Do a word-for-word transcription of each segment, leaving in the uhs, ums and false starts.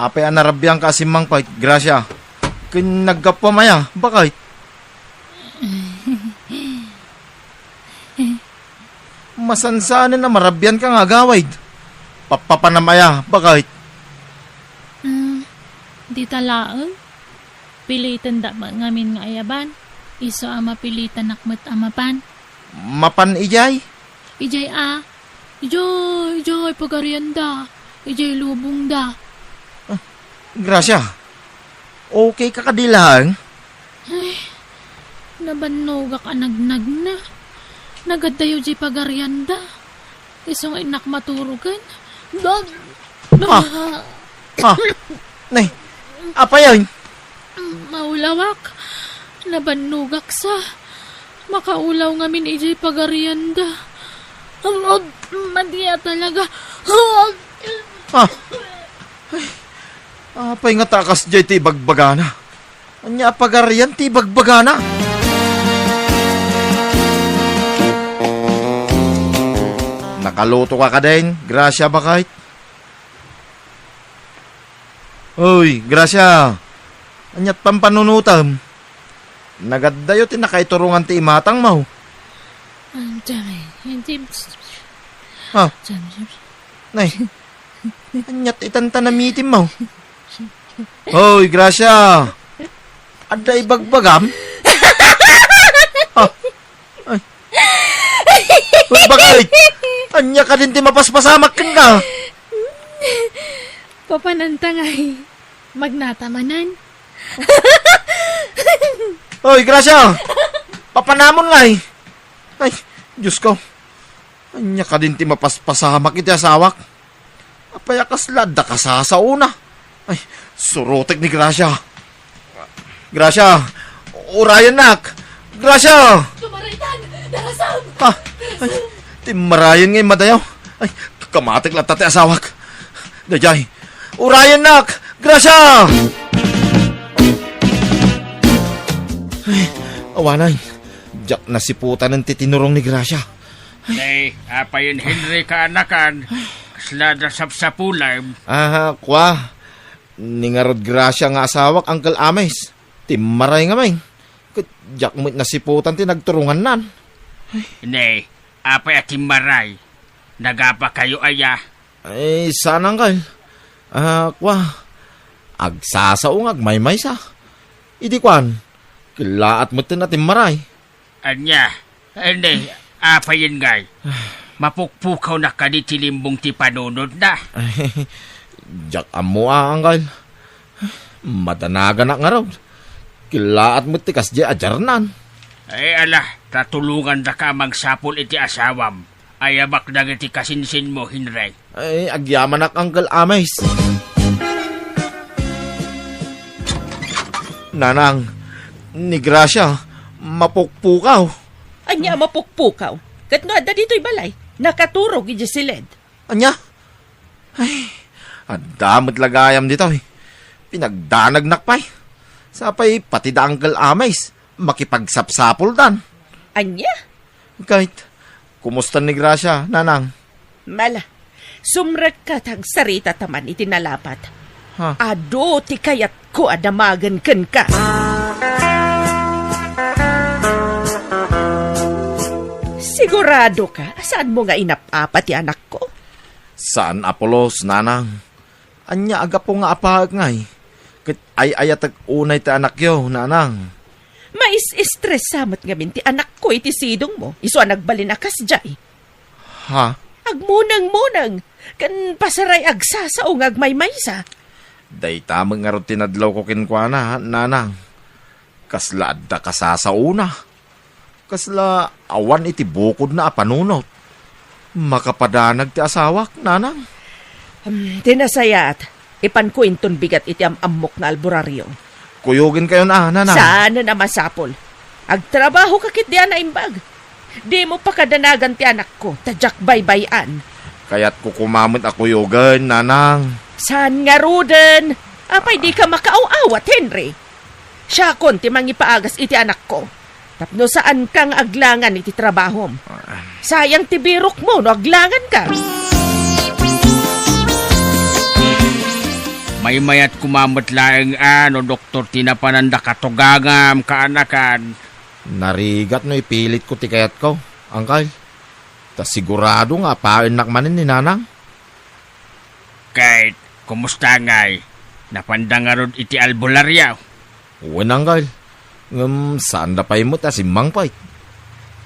Apay a narabianka a simmangpet, Gracia? Ken naggapuam aya, baket? Masansanen a marabianka nga agawid. Pappapanam aya, baket? Ah, dita laeng. Pilitendak met ngamin nga ayaban. Isu a mapilitanak met a mapan. Mapan idiay? Idiay a, idiay, idiay pagarianda, idiay lubongda. Ah, Gracia, okay ka kadi laeng? Ay, nabannogak a nagnagna. Nagaddayo diay pagarianda. Isu nga innak maturogen. Ah! Ah! Nay, apay aya? Maulawak. Nabannogak sa. Makaulaw ngamin idiay pagarianda. Am, am, madi a talaga. Ah! Ay, apay ngata a kasdiay ti ibagbagana? Ania a pagarian ti ibagbagana? Nakalutoka kadin, Gracia, baket? Hoy, Gracia! Ania't pampanunotem? Nagaddayo ti nakaiturongan ti imatangmo. Ah, dami. Hindi. Ha? Dami. Nay, ania't itantanamitimmo? Hoy, Gracia! Adda ibagbagam? Ha? Ay. Uy, baket! Ania kadin ti mapaspasamak kenka? Papananta ngay. Magnata manen. Uy, Gracia! Papanamon ngay. Ay, Diyos ko. Ania kadin ti mapaspasamak iti asawak? Apay a kasla adda kasasaona? Ay, surotek ni Gracia. Gracia, urayennak! Gracia! Tumaraytan! Darasam! Ah, ay, timmarayen nga immadayo. Ay, kamatek latta ti asawak. Daydiay, urayennak! Gracia! Ay, awanen. Diak nasiputanen ti tinurong ni Gracia. Nay, apayen Henry kaanakan, kasla adda sapsapulem? Ah, kua. Ni ngarud Gracia nga asawak, Uncle Amis. Timmaray ngamin. Ket diak met nasiputan ti nagturongannan. Nay, apay a timmaray? Nagapakayo aya? Ay, saan, Uncle. Ah, kua. Agsasao nga agmaymaysa. Idi kuan, kellaat metten a timmaray. Ania? Ania? Apayen ngay? Mapukpukawnak kadi ti limbong ti panunotna? Diak ammo a, Uncle. Madanaganak ngarud. Kellaat met ti kasdiay a diarnan. Ay, ala, ta tulongandaka a mangsapul iti asawam. Ayabak dagiti kasinsinmo, Henry. Ay, agyamanak, Uncle Amis. Nanang, ni Gracia, mapukpukaw. Ania a mapukpukaw? Ket no adda ditoy balay, nakaturog idiay siled. Ania? Ay, adda met la gayam ditoy. Pinagdanagnak pay. Sapay pati da Uncle Amis, makipagsapsapuldan. Ania? Ket, kumusta ni Gracia, Nanang? Mala, sumrekka ta agsaritata man iti nalapat. Ha? Adu ti kayatko a damagen kenka. Siguradoka a saanmo nga inap-apa ti anakko? Saan a pulos, Nanang. Ania a gapu nga apaek ngay? Ket ay-ayatek unay ti anakyo, Nanang. Mais-estresa met ngamin ti anakko iti sidongmo, isu a nagbalin a kasdiay. Ha? Agmunengmuneng, ken pasaray agsasao nga agmaymaysa. Dayta met ngarud ti nadlawko kenkuana, Nanang. Kasla adda kasasaona. Kasla awan iti bukodna a panunot. Makapadanag ti asawak, Nanang. Hmm, ti nasayaat, ipanko inton bigat iti am-ammok nga alburerio. Kuyogenkayon a, Nanang. Saanen a masapul. Agtrabahoka ketdi a naimbag. Dimo pakadanagan ti anakko, ta diak baybay-an. Kayatko koma met a kuyogen, Nanang. Saan ngaruden? Apay dika makaaw-awat, Henry? Siakon ti mangipaagas iti anakko. Tapno saanka nga aglangan iti trabahom. Ah. Sayang ti birokmo no aglanganka. Maymayat koma met laeng a no doktor ti napananda katugangam, kaanakan. Narigat no ipilitko ti kayatko, angkel. Ta sigurado nga apaennak manen ni nanang. Ket, kumusta ngay? Napanda ngarud iti albularyo? Wen, angkel. Ngem saanda pay met a simmangpet.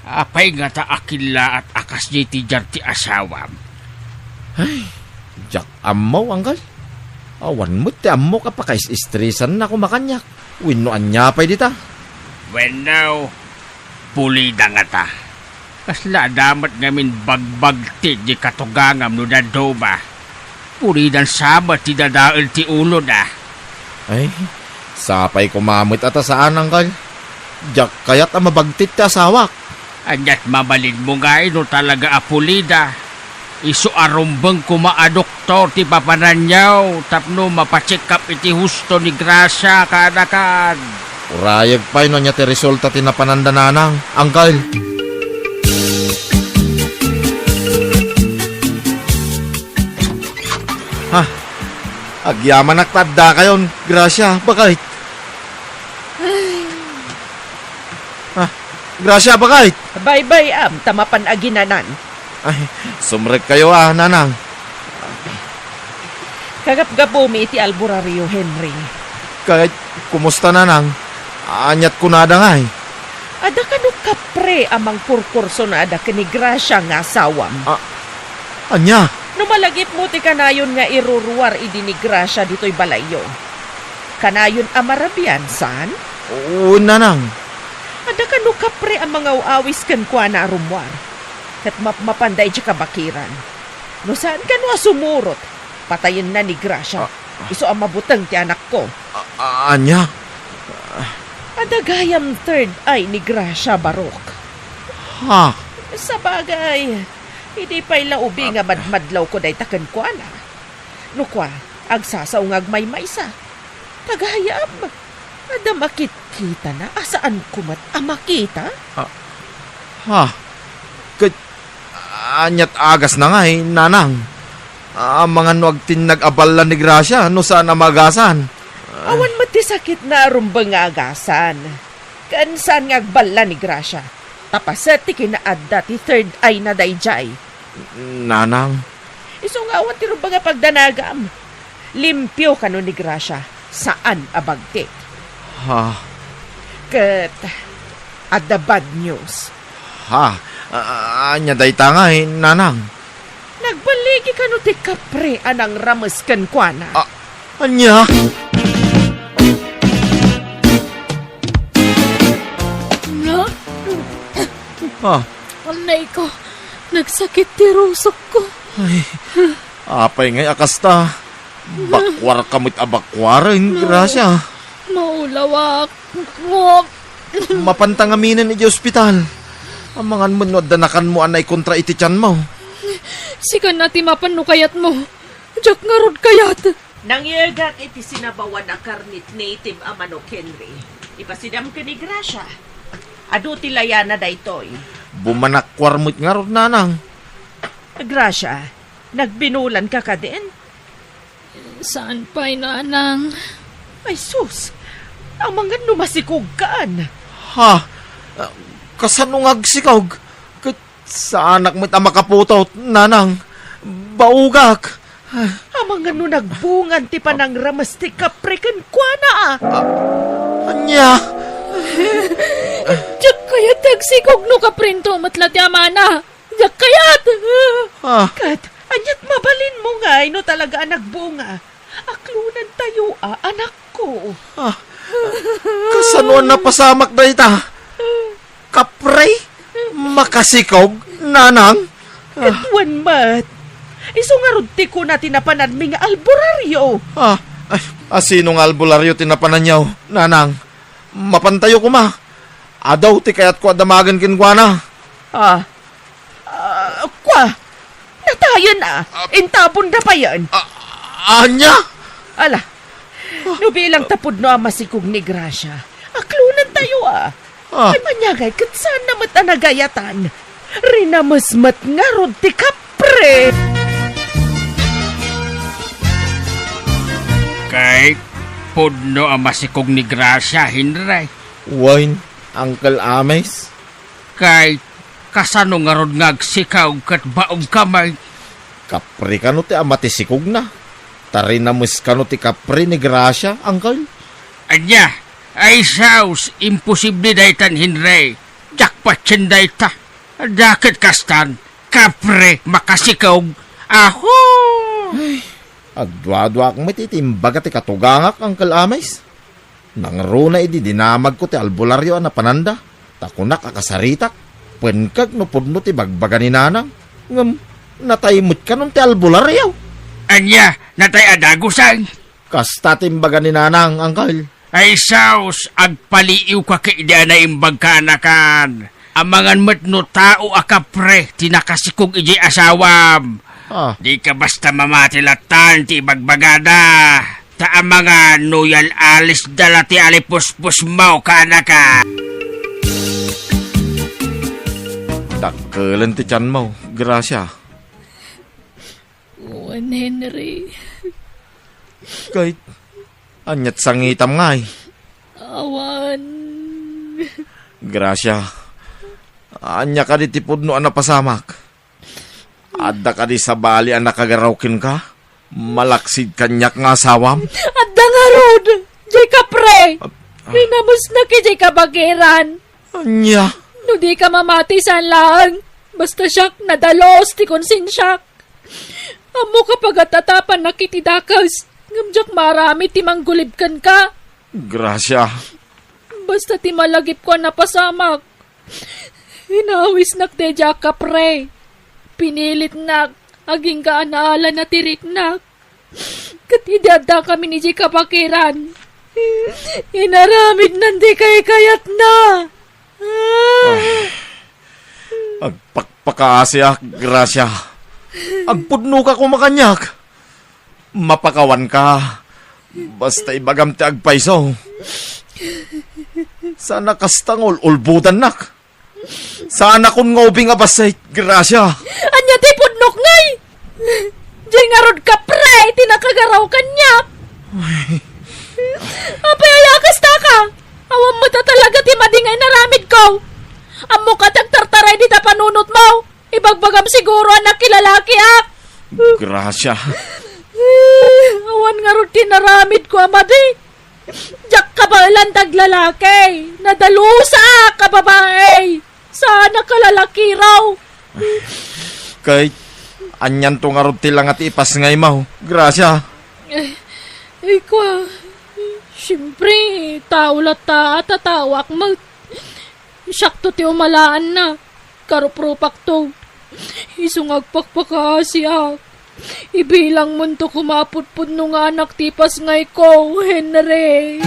Apay ngata a killaat a kasdi ti diar ti asawam? Ay, diak ammo, angkel. Awan met ti ammok a pakais-estresanna koma kaniak. Wenno ania pay dita? Wenno, pulida ngata. Kasla adda met ngamin bagbagtit di katugangam no dadduma. Pulidan sa met ti dadael ti ulona. Ay, sapay koma met a ta saan, angkel. Diak kayat a mabagtit ti asawak. Aniat mabalinmo ngay no talaga a pulida? Isu a rumbeng koma a doktor ti papananyo tapno mapacheck up iti husto ni Gracia, kaanakan. Urayek pay no ania ti resulta ti napananda nanang, angkel. Ha? Agyamanak ta addakayon, Gracia, baket. Ah, Gracia, baket. Baybay-am ta mapan aginanan. Ay, sumrekkayo a, nanang. Kagapgapumi iti albularyo, Henry. Ket, kumusta, nanang? Aniat kunada ngay? Adda kano kapre a mangkurkurso no adda ken ni Gracia nga asawam. Ah, ania? No malagipmo ti kanayon nga iruruar idi ni Gracia ditoy balayyo, kanayon a marabian, saan? Wen, nanang. Adda kano kapre a mangaw-awis kenkuana a rummuar. Ket mapmapanda idiay kabakiran. No saan kano a sumurot, patayenna ni Gracia. Ah. Isu a mabuteng ti anakko. A-, a-, ania? Adda gayam third eye ni Gracia, Barok. Ha? Sabagay, idi pay la ubi nga madmadlawko dayta kenkuana. No kua, agsasao nga agmaymaysa. Ta gayam, adda makitkitana a saanko met a makita. Ah, ha? Ket, aniat agasna ngay, nanang? Amangan no agtinnag a balla ni Gracia no saan a maagasan. Awan met ti sakitna a rumbeng nga agasan. Ken saan nga agballa ni Gracia. Ta paset ti kinaadda ti third eye na daydiay. Nanang. Isu nga awan ti rumbeng a pagdanagam. Limpio kano ni Gracia. Saan a bagtit. Ha? Ket adda bad news. Ha? A-, ania dayta ngay, nanang? Nagballigi kano ti kapre a nangrames kenkuana? Ah, ania? Na? Ah. Anay ko, nagsakit ti rusokko. Ay, apay ngay a kasta? Bakuar ka met a bakuaren, Gracia. Maulawak. Mapanta ngaminen idiay ospital. Amangan met no adda nakanmo a naikontra iti tianmo. Sika na ti mapan no kayatmo. Diak ngarud kayat. Nangyegak iti sinabawan a karnit native a manok, Henry. Ipasidam ken ni Gracia. Adu ti layana daytoy. Bumanakuar met ngarud, nanang. Gracia, nagbinulanka kadin? Saan pay, nanang. Ay sus! Amangan no masikogkan. Ha? Ah, kasano nga agsikog? Ket saanak met a makaputot, nanang. Baugak. Amangan no nagbungan ti panangrames ti kapre kenkuana. Ah, ania? Diak kayat ti agsikog no kaprento met la ti amana. Diak kayat! Ah. Ket, aniat mabalinmo ngay no talaga a nagbunga? Aklonantayo a, anakko. Ah. Kasano a napasamak dayta? Kapre? Makasikog, nanang? Ah. Ket wen met. Isu ngarud ti kuna ti napananmi nga alburaryo. Ah, ay, a sino nga alburaryo ti napananyo, nanang? Mapantayo koma. Adu ti kayatko a damagen kenkuana. Ah. Ah, kua. Natayen a. Ah. Intabonda payen. Ah, ania? Ala. Ah. No bilang ta pudno a masikog ni Gracia, aklonantayo a. Ah. Ay, maniagay ket saanna met a nagayatan. Rinames met ngarud ti kapre. Ay, pudno a masikog ni Gracia, Henry. Wen, Uncle Amis? Kay, kasano ngarud nga agsikog ket baog ka met? Kapre kano ti ama ti sikogna? Tarinames kano ti kapre ni Gracia, Uncle? Ania? Ay, sus, imposible daytan, Henry. Diak patien dayta. Adda ket kastan, kapre, makasikog. Aho! Ay, agduaduaak met iti imbaga ti katugangak, Uncle Amis. Nangruna idi dinamagko ti albularyo a napananda, ta kunak a kasaritak, penkek no pudno ti bagbaga ni Nanang. Ngem, natay met kanon ti albularyo. Ania, natay a dagusen? Kasta ti imbaga ni Nanang, Uncle. Ay, sus, agpaliiwka ket idi a naimbag ka, anakan. Amangan met no tao a kapre ti nakasikog idiay asawam. Ah. Dika basta mamati latta ti ibagbagada. Ta amangan no yal-alisda la ti alipuspusmo, kaanaka. Dakkelen ti tianmo, Gracia. Wen, Henry. Ket, aniat sangitam ngay? Awan. Gracia, ania kadi ti pudno a napasamak? Adda kadi sabali a nakagaraw kenka? Malaksid kaniak nga asawam? Adda ngarud! Jay kapre! Ah, ah. Rinamesnak jay kabagiran! Ania? No dika mamati saan laeng, basta siak nadalus ti konsensiak. Ammok a pagatatapanak iti dakes, ngem diak maaramid ti manggulib kenka. Gracia. Basta ti malagipko a napasamak, inawisnak daydiay a kapre. Pinilitnak, agingga a naala na ti riknak. Ket idi addakami idiay kabagiran, inaramidnan ti kaykayatna. Ah. Agpakpakaasiak, Gracia. Agpudnoka koma kaniak. Mapakawanka. Basta ibagam ti agpayso. Saan a kasta nga ul-ulbodannak. Saanakon nga ubing a bassit, Gracia. Ania ti pudnok ngay? Diay ngarud kapre ti nakagaraw kaniak. Ay. Apay aya a kastaka? Awan met a talaga ti madi nga inaramidko. Ammok a ti agtartaray dita panunotmo. Ibagbagam siguro a nakilalakiak. Gracia. Awan ngarud ti naramidko a madi. Diak kabaelan ti aglalaki. Nadalusaak a babai. Saan a kalalakiraw. Ket, anianto ngarud ti langa ti ipasngaymo, Gracia? Eh, eh, kua, siempre, tao latta a tataoak met. Siakto ti umalaanna. Karuprupakto. Isu nga agpakpakaasiak. Ibilangmonto koma a pudpudno nga anak ti ipasngayko, Henry.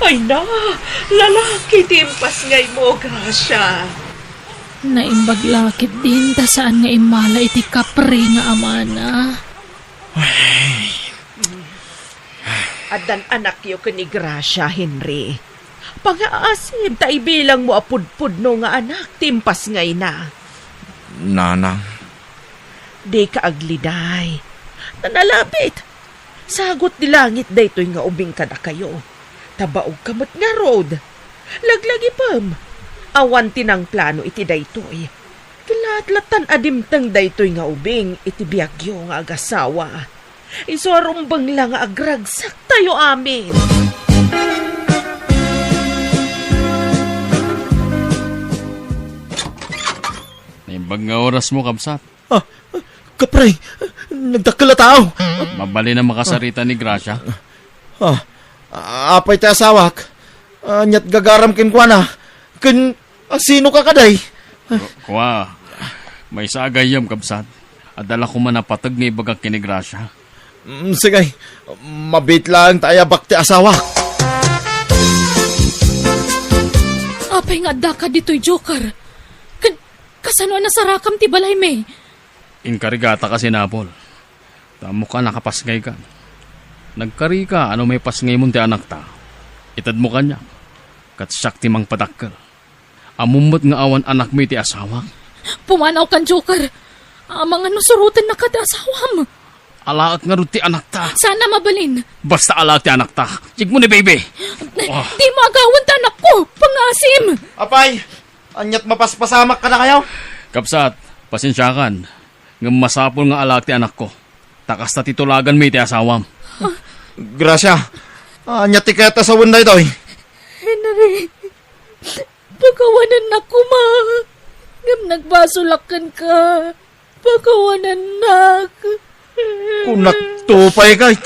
Ay na, lalaki ti impasngaymo, Gracia. Naimbag la ketdin ta saan nga immala iti kapre nga amana. Ay. Addan anakyo ken ni Gracia, Henry. Pangaasim ta ibilangmo a pudpudno nga anak ti impasngayna. Nanang. Dika agliday. Nanalabit. Sagut ti langit daytoy nga ubing kadakayo. Ta baogka met ngarud. Laglagipem. Awan ti nangplano iti daytoy. Ti latlatan a dimteng daytoy nga ubing iti biagyo nga agasawa. Isu a rumbeng la nga agragsaktayo amin. Naimbag nga orasmo, kabsat. Ah, kapre, nagdakkel a tao. Mabalin a makasarita ni Gracia. Ah, apay ti asawak? Aniat gagaram kenkuana? Ken, ah, sino ka kadi? Kua, maysa a gayyem, kabsat. Adda la koma napateg nga ibagak ken ni Gracia. Mm, sige, mabiit laeng ta ayabak ti asawak. Apay nga addaka ditoy, Joker? Ken, kasano a nasarakam ti balaymi? Inkarigata ka sinapol. Ta ammok a nakapasngayka. Nagkarika a no maipasngaymon ti anakta, itedmo kaniak. Ket siak ti mangpadakkel. Ammom met nga awan anakmi ti asawak. Pumanawkan, Joker. Amangan no surotennaka ti asawam. Alaek ngarud ti anakta. Saan a mabalin. Basta alaek ti anakta. Yegmo ni, baby. Ah. Dimo agawen ti anakko. Pangaasim. Apay, aniat mapaspasamak kadakayo? Kabsat, pasensiakan. Ngem masapul nga alaek ti anakko. Ta kasta ti tulaganmi ti asawam. Gracia, ania ti kayat a sawen daytoy? Henry, pakawanennak koma. Ngem nagbasolak kenka. Pakawanennak. Kunak to pay kay.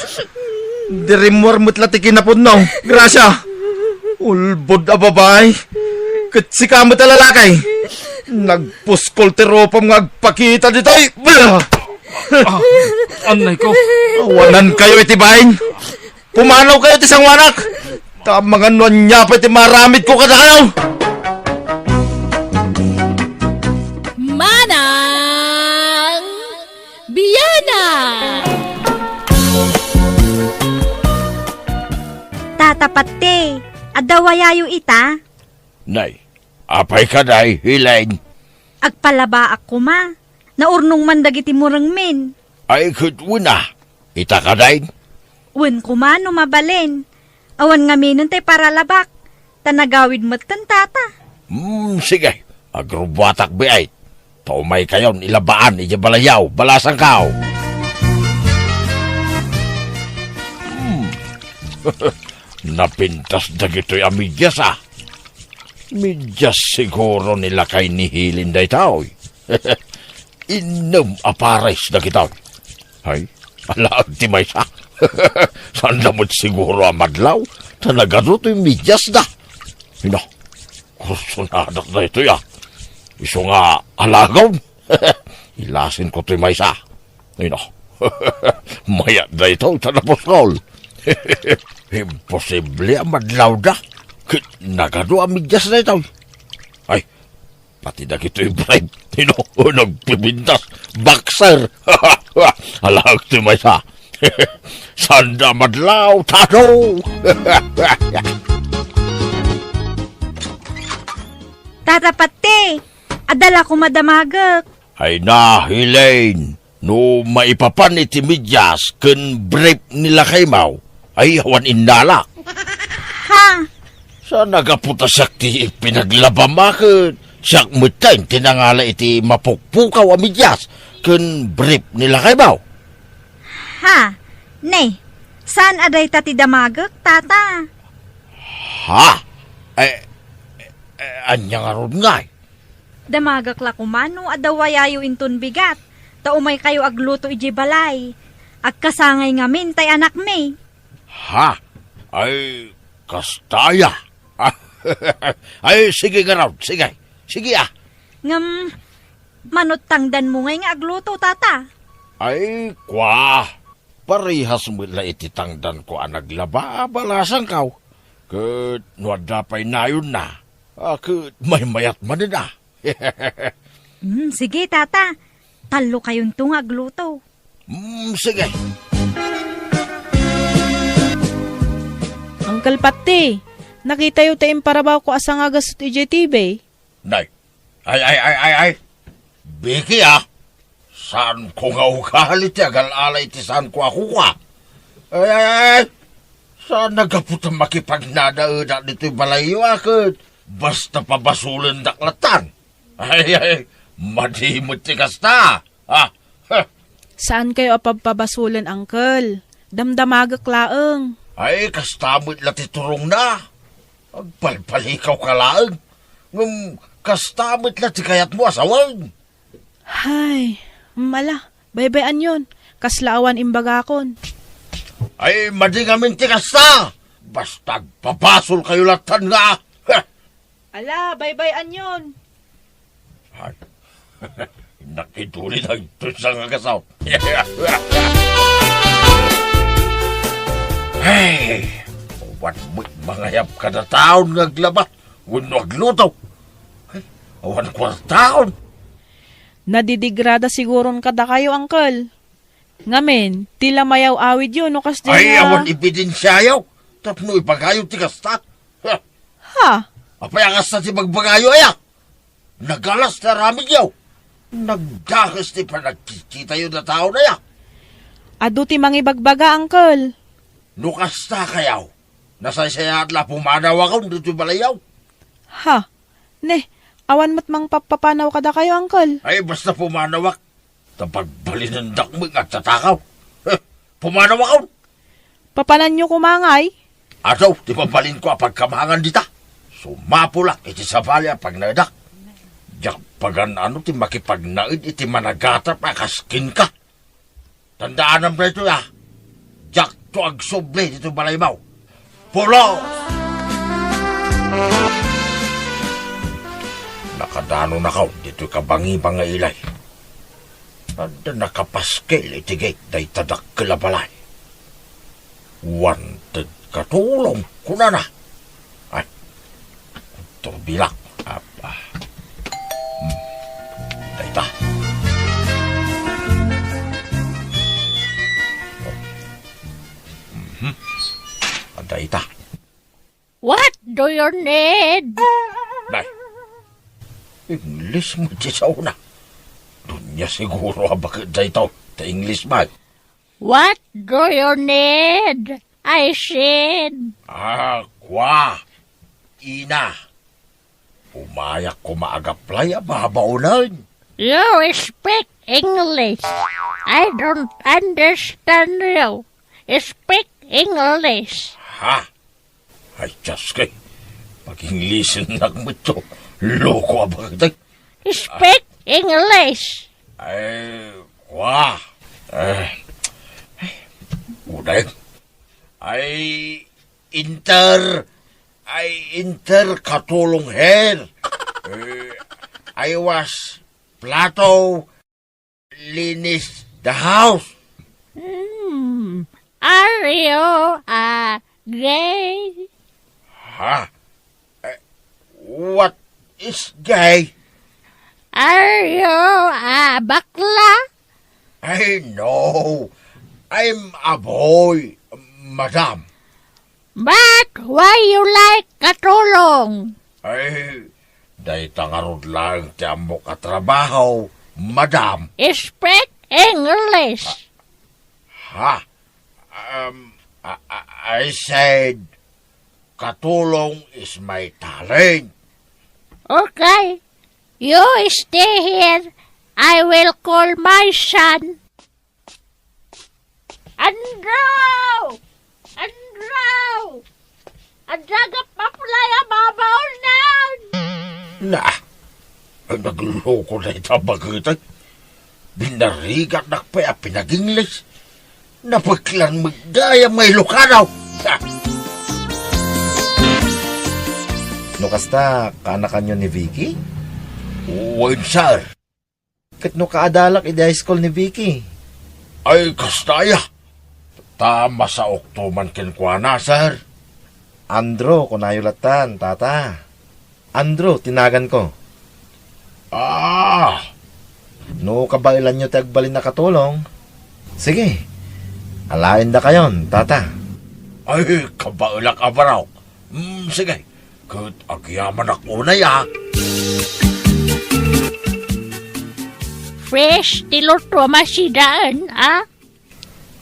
Dirimmuar met la ti kinapudno. Gracia. Ulbod a babae. Ket sika met a lalaki. Nagpuskol ti rupam nga agpakita ditoy. Blah! Ah, annay ko. Awanankayo iti bain. Pumanawkayo ti sangoanak. Ta amangan no ania pay ti maaramidko kadakayo. Manang Biana! Tata Patti, adda wayayo ita? Nay, apay kadi, Helen? Agpalabaak koma. Naurnong man dagiti murengmin. Ay, ket wen a, ita kadi? Wen koma no mabalin. Awan ngaminen ti paralabak, ta nagawid metten tata. Hmm, sige, agrubuatak biit. Ta umaykayon ilabaan idiay balayyo, balasangko. Hmm. Napintas dagitoy a medias, a. Medias siguro ni lakay ni Helen daytoy. Innem a pares dagitoy. Ay, alaek ti maysa. Saanda met siguro a madlaw, ta nagadu toy mediasda. Ina, kursonadak daytoy, a. Isu nga alaekon. Ilasinko toy maysa. Ina, mayat daytoy ta napuskol. Imposible a madlawda. Ket nagadu a medias daytoy. Ay, pati dagitoy brief, ino, nagpipintas, boxer. Alaek ti maysa. Saanda madlaw, tado. Tata Patti, adda la koma damagek. Ay na, Helen. No maipapan iti medias ken brief ni lakaymo, ay awan innalak. Ha? Saan a gapu ta siak ti pinaglabam a ket siak metten ti nangala iti mapukpukaw a medias ken brief ni lakaymo. Ha? Ne, saan a dayta ti damagek, tata? Ha? Eh, eh, ania ngarud ngay? Damagek la koma no adda wayayo inton bigat, ta umaykayo agluto idiay balay. Agkasangay ngamin tay anakmi. Ha? Ay, kasta aya. Ay, sige ngarud, sige. Sige, a. Ngem, mano ti tangdanmo ngay nga agluto, tata? Ay, kua. Parehas met la iti tangdanko a naglaba a balasangko. Ket no adda pay nayonna, a, ket maymayat manen a. Mm, sige, tata. Tallokayonto nga agluto. Mm, sige. Uncle Patti, nakitayo ti imparabawko a sangagasut idiay T V. Nay, ay, ay, ay, ay, ay. Biki, a. Saanko nga ugali ti agal-ala iti saanko a kukua. Ay, ay, ay. Saan a gapu ta makipagnanaedak ditoy balayyo a ket basta pabasolendak latan. Ay, ay, madi met ti kasta. Ah, ha. Saankayo a pabpabasolen, uncle. Damdamagek laeng. Ay, kasta met la ti turongna. Agpalpalikawka laeng. Ngem kasta met la ti kayatmo a sawen. Hay, mm, ala, baybay-anyon. Kasla awan imbagakon. Ay, madi ngamin ti kasta. Basta agpabasolkayo latan nga. Ha! Ala, baybay-anyon. Ay, nakiduli na ito sa nga kasaw. Ay, awan met mangayab kada taon nga aglaba wenno agluto. Ay, awan kuartaon. Nadidigrada siguron kadakayo, uncle. Ngamin, ti la mayaw-awidyo no kasdi. Ay, nga awan ebidensiayo tapno ibagayo ti kasta. Ha! Ha? Apay a kasta ti bagbagayo aya? Nagalas ti aramidyo. Nagdakes ti panagkikitayo da tao na ya. Adu ti mangibagbaga, uncle. No kasta kayaw, nasaysayaat la pumanawakon ditoy balayyo. Ha? Ne, awan met mangpapapanaw kadakayo, uncle. Ay, basta pumanawak. Ta pagbalinendak met nga agtatakaw. Heh, pumanawakon. Papananyo koma ngay? Adu ti mabalinko a pagkamangan dita. Sumapulak iti sabali a pagnaedak. Diak pagan-ano ti makipagnaed iti managatap a kas kenka. Tandaanam daytoy a, diakto agsubli ditoy balaymo. Pulos! Nakadanonakon ditoy kabangiba nga ilay. Adda nakapaskil iti gate dayta dakkel a balay. "Wanted katulong," kunana. Ay, turbilak. Apa. Hmm. Dayta. Mhm. Dayta. "What do you need?" Nay, English met ti saona. Dunia siguro a baket dayta, ta English man. "What do you need?" I said. Ah, kua. Ina. Umayak koma agaplay a babaonen. "You speak English. I don't understand you. Speak English." Ha? Ay, Diyos ko, eh. Pag-Englishennak met to. Loko a bakit, ay. "Speak English." Ay, kua. Eh, ay, uday. Ay, inter. Ay, inter katulong here. Eh, I was plato linis the house. Hmm. Are you a gay? Ha? Eh, what is gay? Are you a bakla? I know. I'm a boy, madam. But why you like katulong? Ay, dayta ngarud laeng ti ammok a trabaho, madam. Speak English. Ha? Um, I, I, I said, katulong is my talent. Okay. You stay here. I will call my son. Andrew! Andrew! Adda gappaplay a babaonan! Na, ay, nagloko dayta a baket, ay. Binarigatnak pay a pinag-English. Napeklan met gayam nga Ilocano. Ha! No kasta, kaanakanyo ni Vicky? Wen, sir. Ket no kaadalak idi high school ni Vicky? Ay, kasta aya. Ta masaokto man kenkuana, sir. Andrew, kunayo lattan, tata. Andrew ti naganko. Ah! No kabaelanyo ti agbalin a katulong, sige, alaendakayon, tata. Ay, kabaelak a barok. Mm, sige, ket agyamanak unay, a. Fresh ti luto a masidaen, a?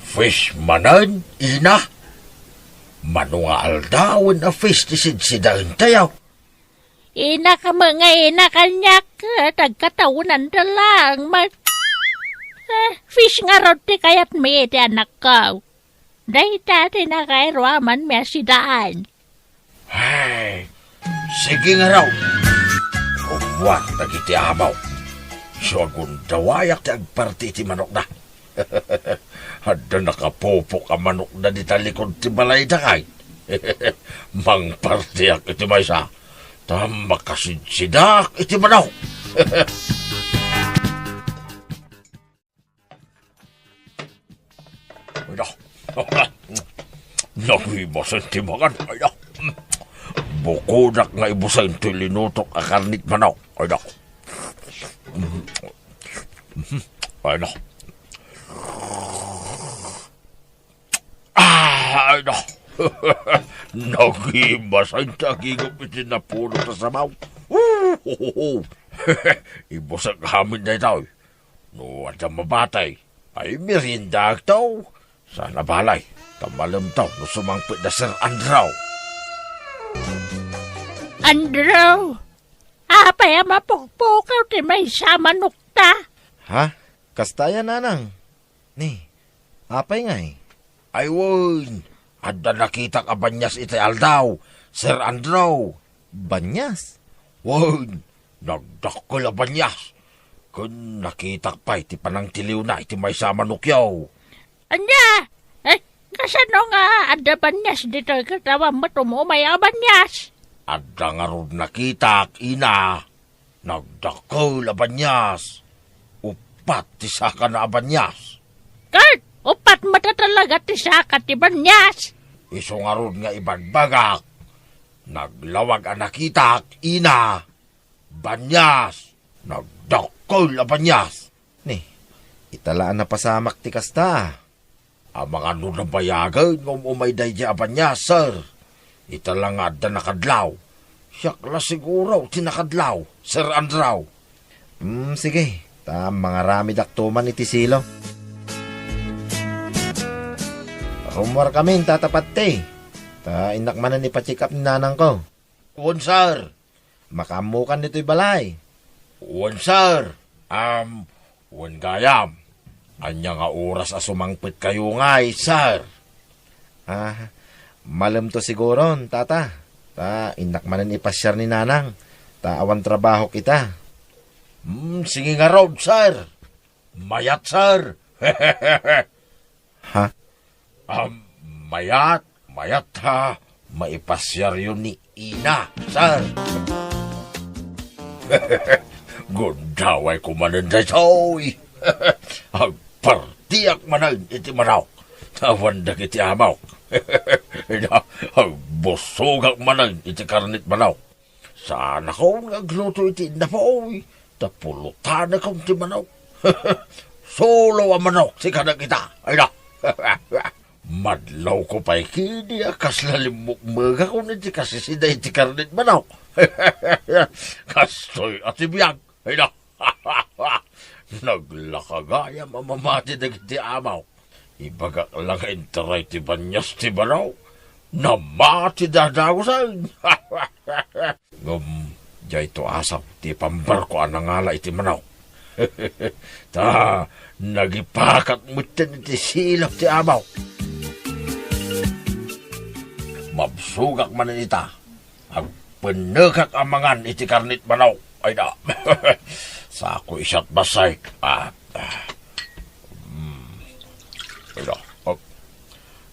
Fish manen, ina? Mano nga aldawen a fish ti sidsidaentayo? Ina ka met nga ina kaniak, ket agkataonanda laeng met. Eh, fish ngarud ti kayatmi iti anakko. Dayta ti nakairuamanmi a sidaan. Ay, sige ngarud. Rummuar dagiti amok. Isu a gundawayak ti agparti iti manokda. Adda nakapupok a manokda dita likud ti balayda, kay. Mangpartiak iti maysa, ta makasidsidaak iti manok. Ay, da. Nagibasen ti mangan. Ay, da. Bukodak nga ibusen ti linutok a karnik manok. Ay, da. Ay, da. Ah, ay, da. Nagimasan ti agigop iti napuno ta sabaw. Ibusek amin daytoy. No adda mabati, ay meriendaakto. Saan a balay, ta malemto no sumangpet da Sir Andrew. Andrew, apay a mapukpukaw ti maysa a manokta? Ha? Kasta aya, nanang? Ni, apay ngay? Ay wen, adda nakitak a banias iti aldaw, Sir Andrew. Banias? Wen, nagdakkel a banias. Ken nakitak pay ti panangtiliwna iti maysa a manokyo. Ania? Eh, kasano nga adda banias ditoy ket awan met um-umay a banias? Adda ngarud nakitak, ina. Nagdakkel a banias. Uppat ti sakana a banias. Ket uppat met a talaga ti saka ti banias. Isu ngarud nga ibagbagak. Naglawag a nakitak, ina. Banias. Nagdakkel a banias. Ni, ita la a napasamak ti kasta. Amangan no nabayagen nga um-umay daydiay a banias, sir. Ita la nga adda nakadlaw. Siak la siguro ti nakadlaw, Sir Andrew. Hmm, sige. Ta mangaramidakto man iti silo. Rummuarkamin, Tata Patti. Ta innak manen ipa-check up ni nanangko. Wen, sir. Makaammokan ditoy balay. Wen, sir. Am, wen gayam. Ania nga oras a sumangpetkayo ngay, sir? Ah, malemto siguron, tata. Ta, innak manen ipasiar ni nanang. Ta, awan trabahok ita. Hmm, sige ngarud, sir. Mayat, sir. Ha? Ah, mayat, mayat ta maipasiaryo ni ina, sir. Gundawayko manen daytoy. Agpartiak manen iti manok. Awan dagiti amok. Ina, agbusogak manen iti karnit manok. Saanakon nga agluto iti innapoy, ta pulotanakon ti manok. Sulo a manok ti kadagita. Ay na. Madlawko pay kidi a kasla limmukmegakon iti kasisida iti karnit manok. Kastoy a ti biag. Ay na. Naglaka gayam a mamati dagiti amok. Ibagak la nga intaray ti banias ti baro. Namati dadagusen. Ngem, dayto asaw ti pambarko a nangala iti manok. Ta, nagipakat metten iti silap ti amok. Mabsogak manen ita. Agpennekak a mangan iti karnit manok. Ay na. Sako isat basay. Ah, ah. Mm. Ay na. Ah.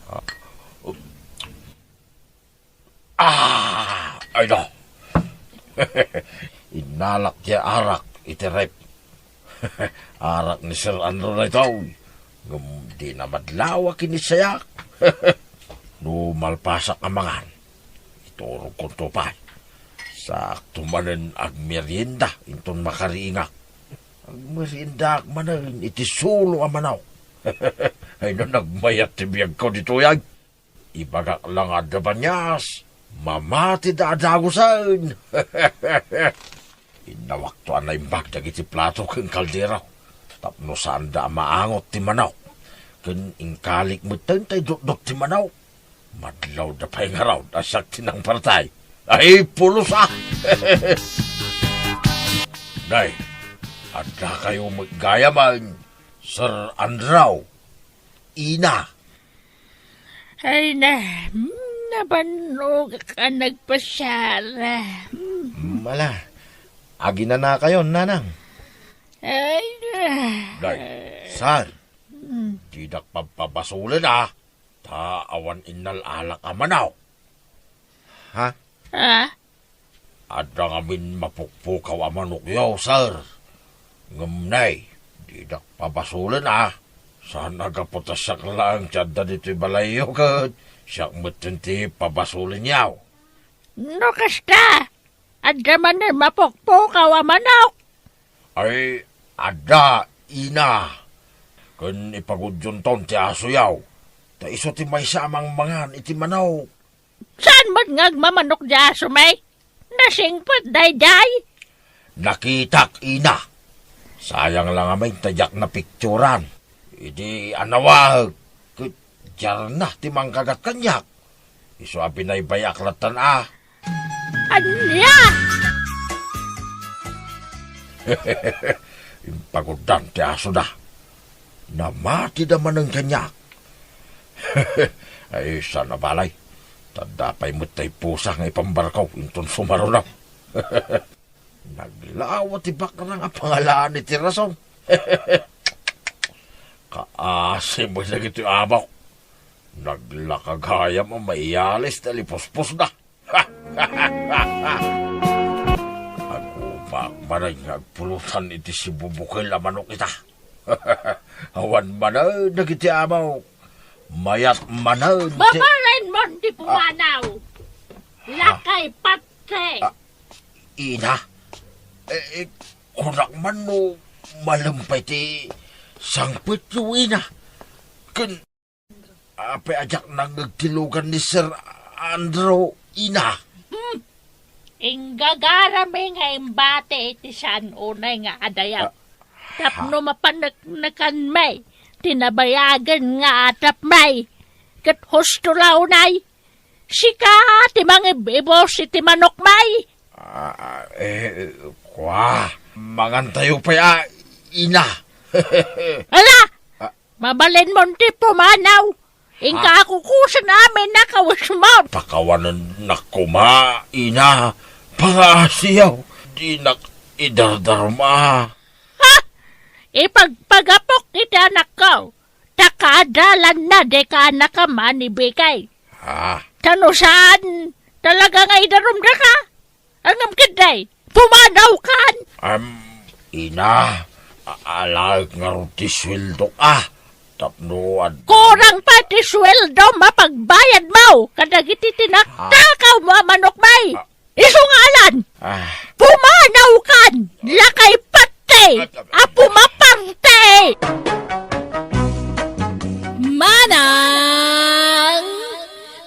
Ah. Ah, ay na. Innalak ti arak iti ref. Arak ni Sir Andrew daytoy. Ngem di na madlaw a kinisayak. No malpasak a mangan, iturogkonto pay. Saakto manen agmerienda inton makariingak. Agmeriendaak manen iti sulo a manok. Ay no nagmayat ti biagko ditoy ay. Ibagak la nga adda banias, mamati dadagusen. Innawakto a naimbag dagiti plato ken kaldero tapno saanda a maangot ti manok. Ken inkalik metten tay dutdot ti manok. Madlawda pay ngarud a siak ti nangpartay. Ay, pulos a! Nay, addakayo met gayamen, Sir Andrew. Ina. Ay na, mm, nabannogak a nagpasiar. Mm. Mm, ala, aginanakayon, nanang? Ay na. Nay, sir, mm, didak pabpabasolen a, ta awan innal-alak a manok. Ha? Ah? Adda ngamin mapukpukaw a manokyo, sir. Ngem nay, didak pabasolen a. Saan a gapu ta siak laeng ti adda ditoy balayyo ket siak metten ti pabasolenyo. No kasta, adda manen mapukpukaw a manok? Ay, adda, ina. Ken ipagudyonton ti asoyo. Ta isu ti maysa a mangmangan iti manok. Saan met nga agmamanok di asom, eh? Nasingpet daydiay? Nakitak, ina. Sayang la ngamin ta diak napicturan. Idi anawaek, ket diarna ti mangkagat kaniak. Isu a binaybay-ak lattan a. Ania? Impaguddan ti asoda. Namatida manen kaniak. Ay, saan a balay. Ta adda pay met tay pusa nga ipambarko inton sumaruno. Naglawa ti bakrang a pangalaan iti rason. Kaasi met dagiti amok. Naglaka gayam a maiyalis ti lipuspusda. Agupak manen nga agpulutan iti sibubukel a manok ita. Awan manen dagiti amok. Mayat manen ti Babaen mon ti pumanaw. Ah. Lakay patti. Ah, ina, eh, eh, kunak man no malem pay ti sangpetyo, ina. Ken apay a diak nangngeg ti lugan ni Sir Andrew, ina? Hmm. Inggagarami nga imbati iti saan unay nga adayag. Ah, tapno ha? Mapaneknekanmi ti nabayagen nga atapmi. Ket husto la unay, sika ti mangib-ibus iti manokmi. Ah, eh, kua, mangantayo pay a, ina. Ala! Ah. Mabalinmon ti pumanaw. Inka Ah. Akukusen amin a kawesmon. Pakawanennak koma, ina. Pangaasiyo. Dinak idardarma. Ha? Ipagpagapok iti anakko. Ta kaadalanna dika a nakamanibikay. Ah. Ta no saan, talaga nga idarumdaka. Ngem ketdi, pumanawkan. Am, ina, a-, alaek ngarud ti sueldok a. Tapno ad- Kurang pay ti sueldo a pagbayadmo kadagiti tinaktakawmo a manokmi. Ah. Isu nga alan. Ah. Pumanawkan, lakay patti, a pumaparte. Manang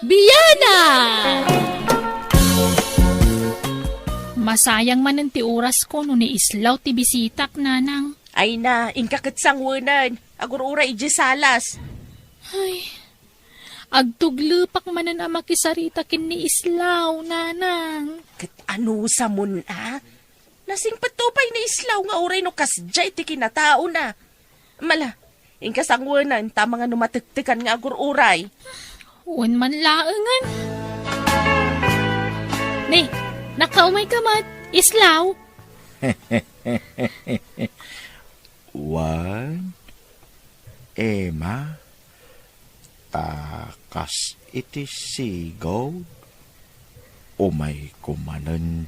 Biana! Masayang manen ti orasko no ni Islaw ti bisitak, nanang. Ay na, inka ket sangwenen. Agur-uray idiay salas. Ay, agtuglepak manen a makisarita ken ni Islaw, nanang. Ket anusamon a? Nasingpetto pay ni Islaw nga uray no kasdiay ti kinataona. Mala, inka sangwenen ta amangan no matektekan nga agur-uray. Wen man laengen. Ni, nakaumayka met, Islaw? Wen, Emma, ta kas iti sigud, umayko manen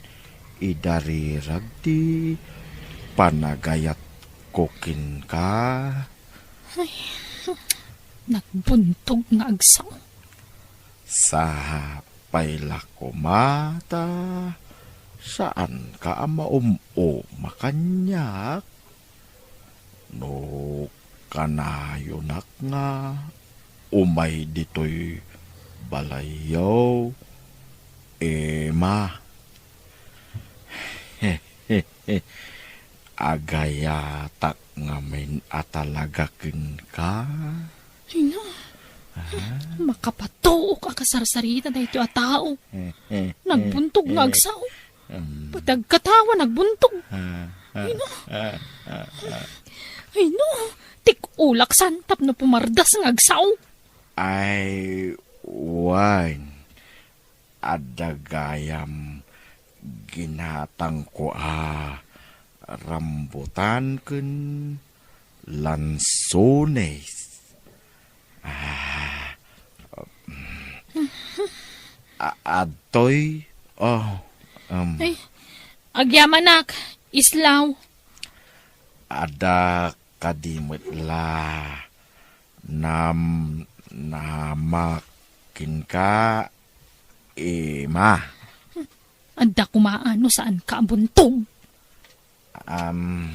idarirag ti panagayatko kenka. Ay, nagbuntog nga agsao. Sapay la koma ta saanka a maum-uma kaniak. No kanayonak nga umay ditoy balayyo, Emma. Agayatak ngamin a talaga kenka. Ay na. Ah? Makapatuok a kasarsarita daytoy a tao. Nagbuntog nga agsao. Mm. Pati agkatawa, nagbuntog. Ah, ah, Ay, no. Ah, ah, ah. Ay, no. Tik-ulak san tapno pumardas nga agsao. Ay, wen. Adda gayam ginatangko a rambutan ken lansones. Ah, a-, adtoy, oh, um, Ay, agyamanak, Islaw. Adda kadi met la nam-, namak kenka, Emma. Adda koma no saanka a buntog. Am,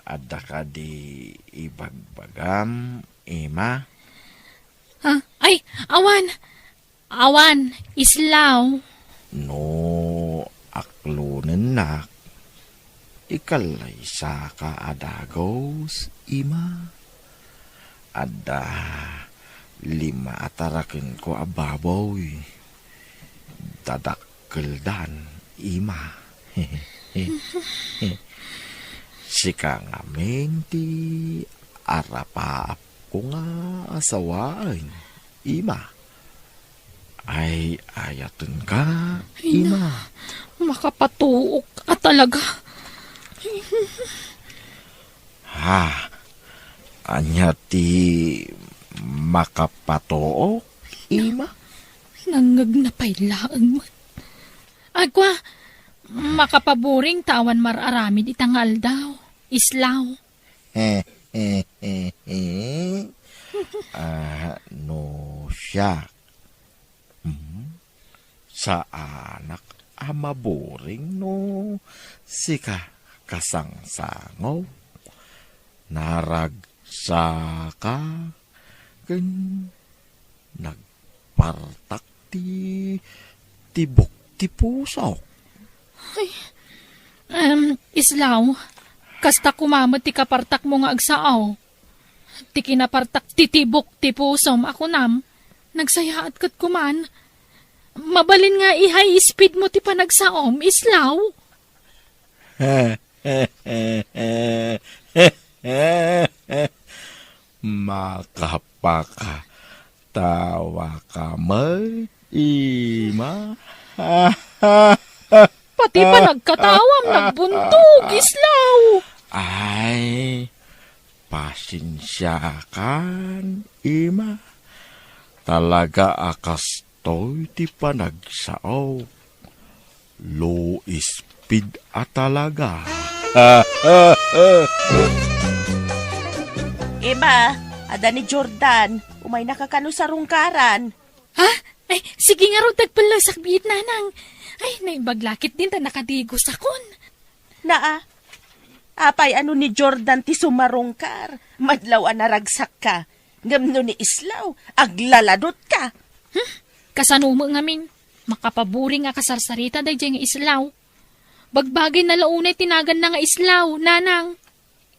adda kadi ibagbagam, Emma? Ha? Ay, awan. Awan, islaw. No aklonennak, ikalaysaka a dagus, ima. Adda lima a tarakenko a baboy. Dadakkeldan, ima. Sika ngamin ti arapaapko nga asawaen, ima. Ay-ayatenka, ima. Makapatuok a talaga. Ha? Ania ti makapatuok, ima? Nangngegna pay laeng met. Agwa, makapaburing ta awan mar-aramid ita nga aldaw. Islaw. Ah, no siak. Hmm? Saanak a maburing no sika kasangsango. Naragsaka ken nagpartak ti tibok ti pusok. Ay, em, Islaw, kasta koma met ti kapartakmo nga agsao. Ti kinapartak ti tibok ti pusom a kunam, nagsayaat ket kuman. Mabalin nga i-high speed mo ti panagsaom, Islaw. Makapakatawa ka met, ima. Pati panagkatawam nagbuntog, Islaw. Ay, pasensiakan, ima. Talaga a kastoy ti panagsao. Low speed a talaga. Ima, adda ni Jordan. Umaynaka kano sa rungkaran? Ha? Ay, sige ngarud, agpellesak biit, nanang. Ay, naimbag la ketdin ta nakadigusakon. Naa, apay a no ni Jordan ti sumarungkar? Madlaw a naragsakka. Ngem no ni Islaw, aglaladutka. Hmm? Kasano met ngamin? Makapaburing a kasarsarita daydiay nga Islaw. Bagbagayna la unay ti naganna nga Islaw, nanang.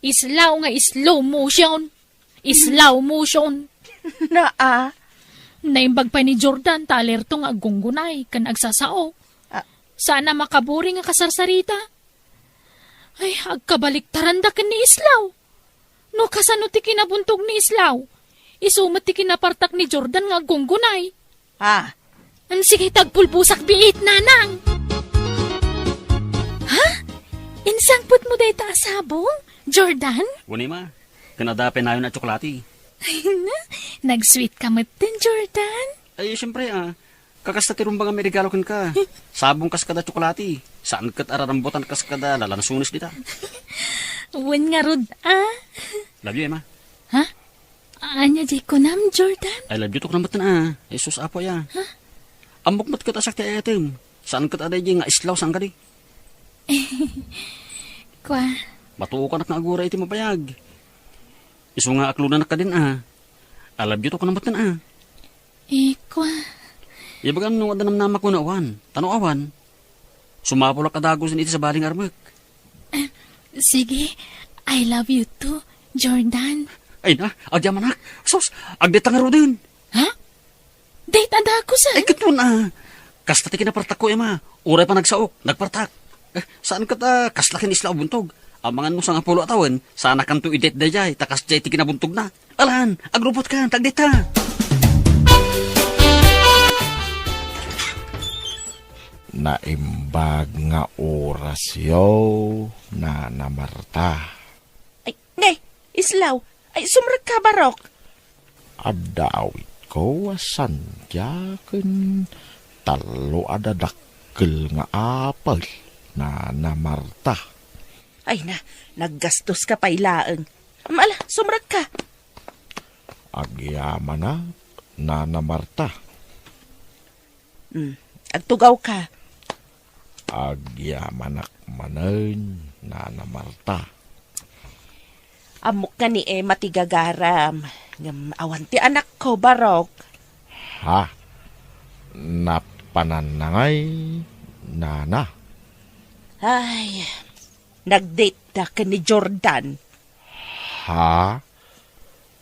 Islaw nga slow motion. Slow motion. Naa. Naimbag pay ni Jordan ta alerto nga aggunggunay ken agsasao. Ah. Saan a makaburing a kasarsarita. Ay, agkabaliktaranda ken ni Islaw. No kasano ti kinabuntog ni Islaw, isu met ti kinapartak ni Jordan nga aggunggunay. Ah. Em, sige, tagpulbosak biit, nanang. Ha? Insangpetmo dayta a sabong, Jordan? Wen, ima. Ken adda pay nayon a tsokolate. Ay, na, nag-sweet ka metten, Jordan. Ay, siyempre, ah. Kakasta ti rumbeng a mairegalo kenka. Sabong kas kada tsokolate. Saan ket a rarambutan kas kada lalansones dita. Wen ngarud, ah. Love you, Emma. Ha? Ania diay kunam, Jordan? I love you to kunam metten, ah. Jesus, Apo, ya. Ha? Ammok met ket a siak ti ayatem. Saan ket a daydiay nga islaw, saan kadi? Kua. Matuokanak nga agura iti mabayag. Isu nga aklonanak kadin, ah. I love you to kunam metten, ah. Eh, kua. Ibagam no adda namnamak wenno awan. Ta no awan, sumapulak a dagusen iti sabali nga armek. Eh, sige, I love you too, Jordan. Ay na, agyamanak. Sus, agdeta ngaruden. Ha? Date a dagusen? Ay, ket wen, ah. Kasta ti kinapartakko, Emma. Uray panagsaok, nagpartak. Eh, saan ket, ah, kasla ken isla a buntog. Amangan no sangapulo a tawen, saan a kanto i-date daydiay, ta kasdiay ti kinabuntogna. Alan, agrupot ka, tagdita. Naimbag nga orasyo, Nana Marta. Ay, ne, islaw. Ay, sumrekka, Barok. Adda awitko a sandia ken tallo a dadakkel nga apel, Nana Marta. Ay na, naggastoska pay laeng. Am, ala, sumrekka. Agyamanak, Nana Marta. Hmm, agtugawka. Agyamanak manen, Nana Marta. Ammok nga ni Emma ti gagaram, ngem awan ti anakko, Barok. Ha? Napananna ngay, nana. Ay, nag-date da ken ni Jordan. Ha?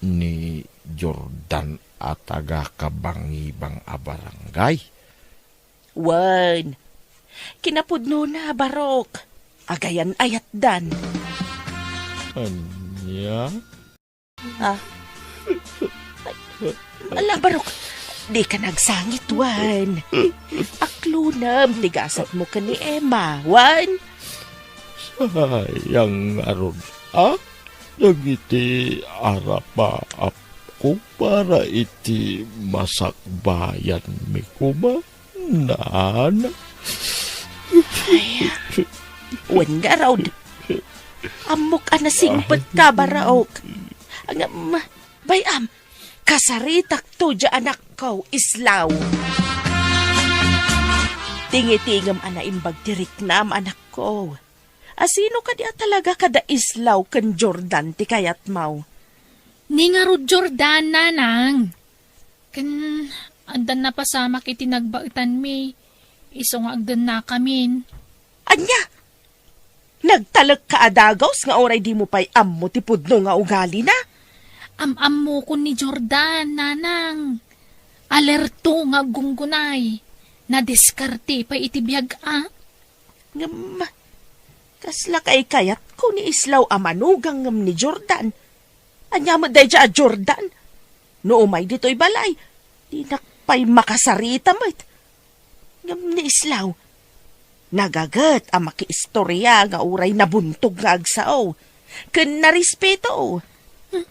Ni Jordan a taga-Kabangibang a barangay? Wen, kinapudnona, Barok. Agayan-ayatdan. Ania? Ah. Ay, ala, Barok. Dika nagsangit, wen. Aklonem ti gasatmo ken ni Emma, wen. Sayang ngarud, a? Dagiti arapaapko para iti masakbayanmi koma. Nana. Ay, wen ngarud. Ammok a nasingpet ka, Barok. Ngem, bay-am, kasaritakto diay anakko, Islaw. Tingitingem a naimbag ti riknam, anakko. Asino kadi a talaga kada Islaw ken Jordan ti kayatmo? Ni ngarud Jordan, nanang. Ken addan napasamak iti nagbaetanmi, isu nga agdennakamin. Ania? Nagtalekka a dagus nga uray dimo pay ammo ti pudno nga ugalina? Am-ammokon ni Jordan, nanang. Alerto nga aggunggunay. Nadiskarte pay iti biag, a? Ngem, kasla kaykayatko ni Islaw a manugang ngem ni Jordan. Ania met daydiay a Jordan? No umay ditoy balay, dinak pay makasarita met. Ngem ni Islaw, nagaget a makiistoria nga uray nabuntog nga agsao, ken narespeto. Hmm.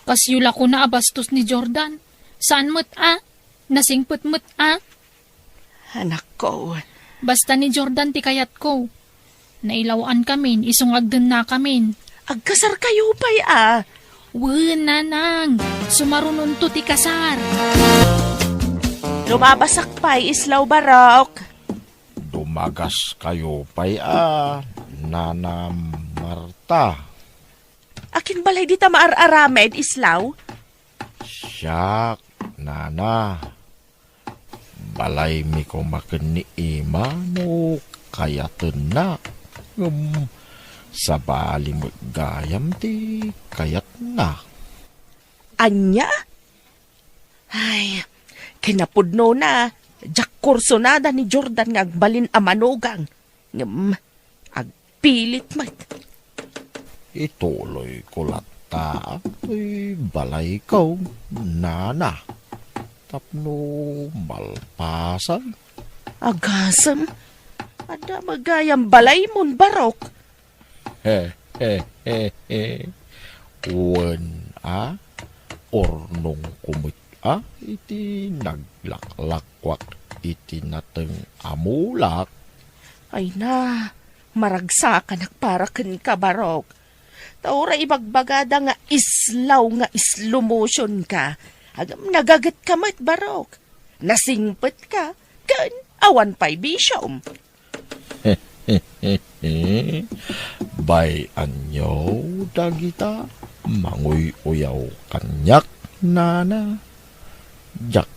Kasyo la kuna a bastos ni Jordan. Saan met a? Nasingpet met a? Anakko. Basta ni Jordan ti kayatko. Nailaw-ankamin, isu nga agdennakamin. Agkasarkayo pay a? Wen, nanang. Sumarunonto ti kasar. Lumabasak pay, Islaw, Barok. Dumagaskayo pay a, Nana Marta. Akin balay dita maar-aramid, Islaw? Siak, nana. Balaymi koma ken ni Ima no kayatenna. Ngem sabali met gayam ti kayatna. Ania? Ay, kinapudnona, diak kursonada ni Jordan nga agbalin a manugang. Ngem, agpilit met. Ituloyko latta toy balayko, nana, tapno malpasan. Agasem, adda met gayam balaymo, Barok. He, he, he, he. Wen a, urnongko met a iti naglaklakuak iti nateng a mulak. Ay na, maragsakanak para kenka, Barok. Ta uray ibagbagada nga islaw nga slow motion ka, ngem nagagetka met, Barok. Nasingpetka, ken awan pay bisiom. Bay-anyo dagita manguy-uyaw kaniak, nana. Diak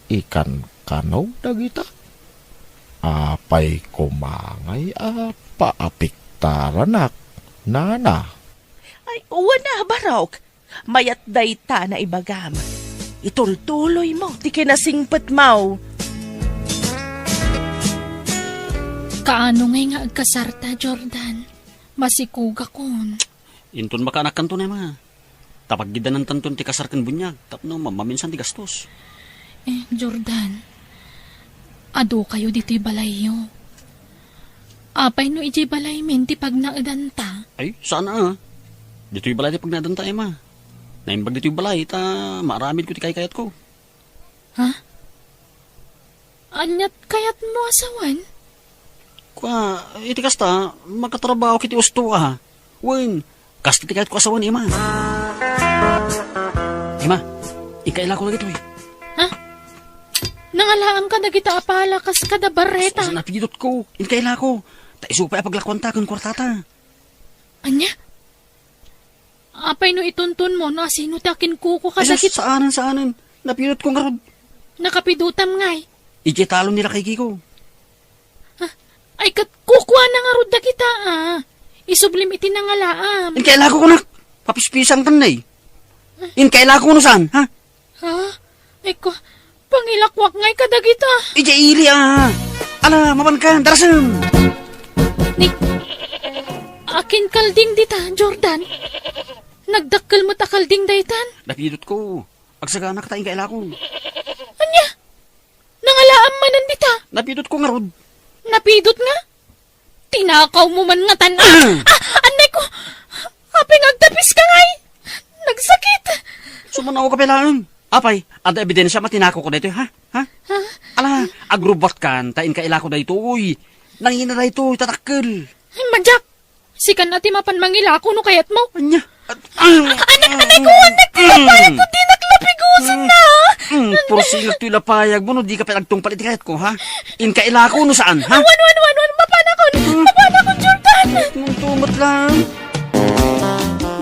ikankanaw dagita. Apay koma ngay a paapiktaranak, nana? Ay, wen a, Barok. Mayat dayta naibagam. Itultuloymo ti kinasingpetmo. Kaano ngay nga agkasarta, Jordan? Masikogakon. Inton makaanakkanto, Emma. Ta pagiddanantanton ti kasar ken buniag tapno mammaminsan ti gastos. Eh, Jordan, adu kayo ditoy balayyo. Apay no idiay balaymin ti pagnaedanta? Ay, saan a. Ditoy balay ti pagnaedanta, Emma. Naimbag ditoy balay ta maaramidko ti kaykayatko. Ha? Aniat kayatmo a sawen? Kua, iti kasta, makatrabaho iti usto a. Wen, kasta ti kayatko a sawen, Emma. Emma, inkailako dagitoy. Ha? Nangalaam ka dagita a pala kas kada barreta. Sa, sa napidotko, inkailako. Ta isu pay a paglakuanta ken kuartata. Ania? Apay no itunton mo no asino ti akinkuko kadagit- Ay, sus, saanen, saanen. Napidotko ngarud. Nakapidotam ngay. Idiay talon ni lakay Kiko. Ay, ket kukuana ngarud dagita, a. Isublim iti nangalaam. Inka ilako kunak. Papispisangtan na, e. Inka ilako no saan, ha? Ha? Ay ko, pangilakwak ngay kadagita. Idiay ili, a. Ala, mapanka, darasem. Ni, akin kalding dita, Jordan? Nagdakkel met a kalding daytan. Napidotko. Agsagana ta inka ilako. Ania? Nangalaam manen dita? Napidotko ngarud. Napidot nga? Tinakawmo man ngatan, a? Ah! Ah, annay ko! Apay nga agdapiska ngay? Nagsakit! Sumanaw ka pay laeng. Apay, adda ebidensiam a tinakawko daytoy, ha? Ha? Ha? Ala, agrubbuatkan ta inka ilako daytoy. Nangina daytoy, ta dakkel. Ay, madiak! Sikan a ti mapan mangilako no kayatmo. Ania? At, ah, anak, anay ko, anak, ti lapayagko, dinak lapigusen na. Mm, pursingek toy lapayagmo no dika pay agtungpal iti kayatko, ha? Inka ilako no saan, ha? Awan, wan, wan, wan, mapanakon, mapanakon, Jordan. Nung tumot lang.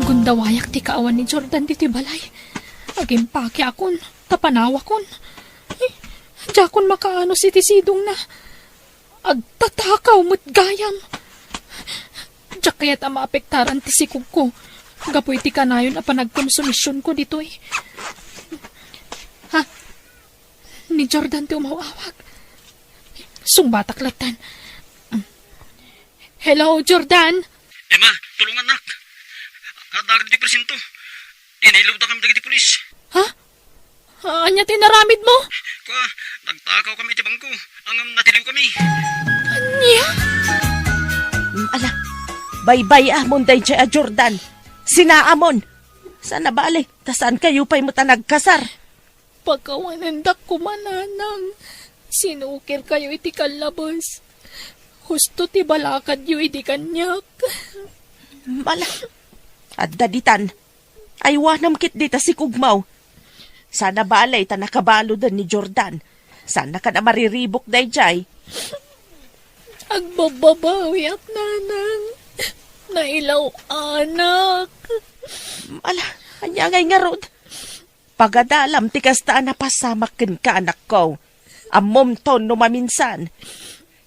Gundawayak ti kaawan ni Jordan ditoy balay. Agimpake akon, ta panawakon. Eh, diakon makaanus iti sidongna. Agtatakaw met gayam. Diak kayat a maapektaran ti sikogko gapu iti kanayon a panagkonsumisionko ditoy. Ha? Ni Jordan ti umaw-awag. Sungbatak lattan. Hello, Jordan? Emma, tulongannak. Adda agid ti presinto. Inilawda kami dagiti pulis. Ha? Ah, ania ti inaramidmo? Kua, nagtakaw kami iti bangko. Ngem natiliw kami. Ania? Mm, ala, baybay-amon daydiay a Jordan. Sinaamon. Saan a bale, ta saan kayo pay met a nagkasar. Pakawanendak koma, nanang. Sinukirkayo iti kallabes. Husto ti balakadyo idi kaniak. Mm, ala, adda ditan. Aywanam ketdi ta sikogmo. Saan a bale ta nakabaludan ni Jordan. Saannakan a mariribuk daydiay. Agbabbabawiak, nanang. Nailaw-anak. Ala, ania ngay ngarud? Pagadalam ti kasta a napasamak kenka, anakko. Ammomton no maminsan.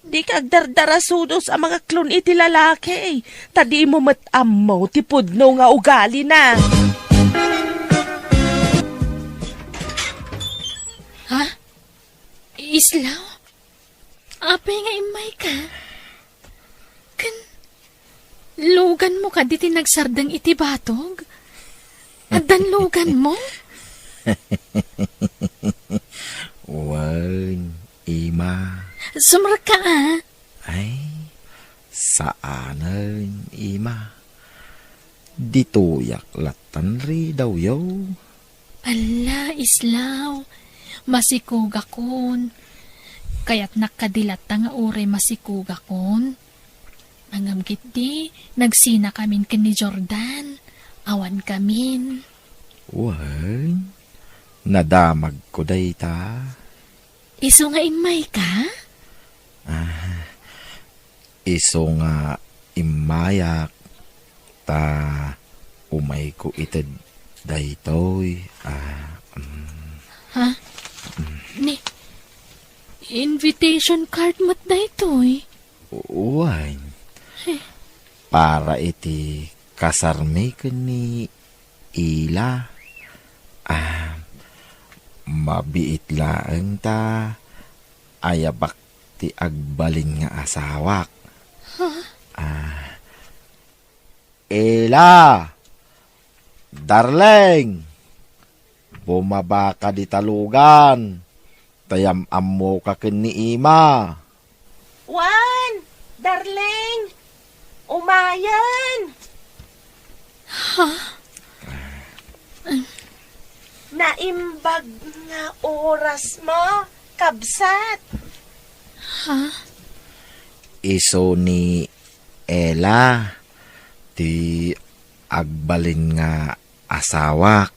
Dika agdardarasudos a mangaklon iti lalaki, ta dimo met ammo ti pudno nga ugalina. Ha? Islaw? Apay nga immayka? Ken luganmo kadi ti nagsardeng iti batog? Addan luganmo? Wen, Ima. Sumrekka, a. Ay, saanen, Ima. Ditoyak lattan ridawyo. Alla, Islaw, masikogakon. Kayatnak kadi latta nga uray masikogakon. Ngem ketdi, nagsinakamin ken ni Jordan. Awankamin. Wen, nadamagko dayta. Isu nga immayka? Ah, isu nga immayak, ta umayko ited daytoy, ah, mm. Ha? Mm. Ni, invitation card met daytoy? Wen. Eh. Para iti kasarmi ken ni Ila. Ah, mabiit laeng ta ayabak ti agbalin nga asawak. Huh? Ah, Ila! Darling! Bumabaka dita lugan, ta yam-ammoka ken ni Ima. Wen, darling, umayen. Ha? Naimbag nga orasmo, kabsat. Ha? Isu ni Ela ti agbalin nga asawak.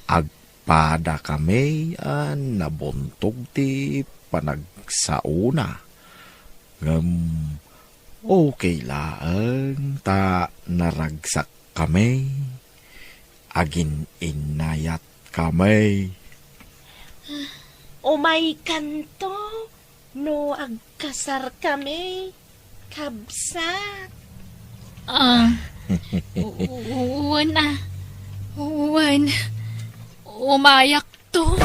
Agpada kami a nabuntog ti panagsaona. Ngem okay laeng ta naragsak kami. Agin-innayat kami. Umaykanto no agkasarkami, kabsat. Ah, u-, wen a. Wen. Umayakto.